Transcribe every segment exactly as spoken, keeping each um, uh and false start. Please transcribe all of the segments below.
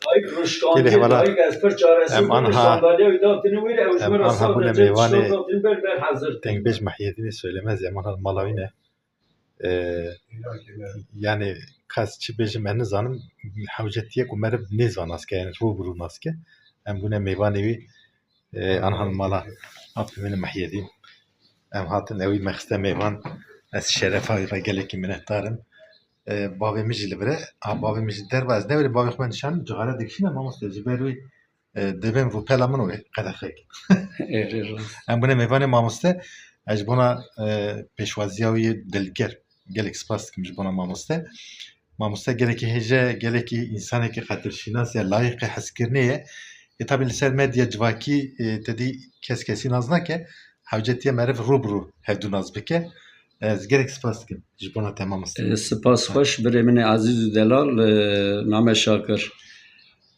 Dayik ruşkandî, dayik ez pir çaresizim, em anha, sandalyeya wî datine wî re, ew ji min re sade çend tiştan datin ber, ber hezir. Dengbêj Mehyedînê Söylemez, em anha mala wî ne. Ee, yani, kas çi bêjim, ez nizanim, hewcetiye ku meriv nêzan nas ke, yani, rû bi rû nas ke. Em bûne mêvanê wî, e, anha li mala apê min Mehyedîn. Em hatin ewî me xiste mêvan. Ez şerefa wî re gelekî minetdar im. E, bavê min jî li vir e. A, bavê min jî derva ez newêrim bavê xwe me nişan, cixare dikişîne mamoste ji ber wî, e, dibêm rûpela min û qedexek. Ê, rê rast. Em bûne mêvanê mamoste. Ez ji bona, e, pêşwaziya wî yê dilger gelek spas dikim ji bona mamoste. Mamoste gelekî hêje, gelekî însanekî qedirşînas e, layîqê hezkirinê ye. Ê, tabî li ser medya civakî, e, te dî kes kesî nas nake. Hewcetiye meriv rû bi rû hevdû nas bike. Ez gelek spas dikim ji bona te mamoste. E, spas xweş, birê min ê ezîz û delal, e, Mehmet Şakir.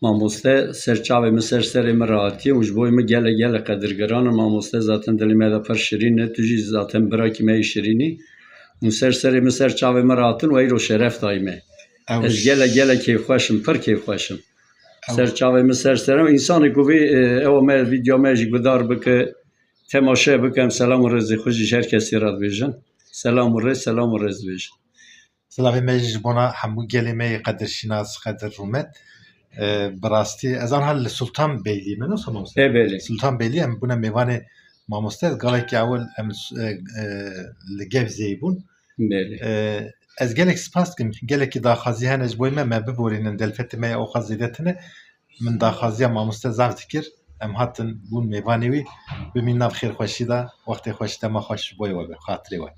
Mamoste, ser çavê min, ser serê min re hatiye û ji bo min gelek, gelek qedirgiran e. Mamoste, zaten dilê me de pir şirîn e. Tu jî zaten birakî me yê şirîn î. Û ser serê min, ser çavê min re hatin û eyro şeref dayî me. Ew Ez gelek, gelek kêfxweş im, pir kêfxweş im. Ew Ser çavê min, ser serê min. Însanê ku vê, e, ewa me, vîdyoya me jî guhdar bike, temaşe bike, em selam û rêzê xwe jî ji her kesî re dibêjin. Selam û rêz, selam û rêz dibêjin. Silavê me jî ji bona hemû gelê me yê qedirşînas, qedir rûmet. E, bi rastî, ez anha li Sultan Beylî me, nasıl mamoste? E, belê. Sultan Beylî, em bûne mêvanê mamoste, ez galekî ewil em, e, e, li Gebzeyê bûn. Belê. E, ez gelek spas dikim, gelekî daxwazî hene ji bo me, me biborînin, delfetê me ya oxa zêde tune. Min daxwaziya mamoste zaf dikir, em hatin bûn mêvanê wî, bimîn nav xêrxweşî de, wextê xweş, dema xweş ji bo we be, xatirê we.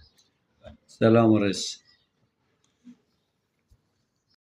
Selam û rêz.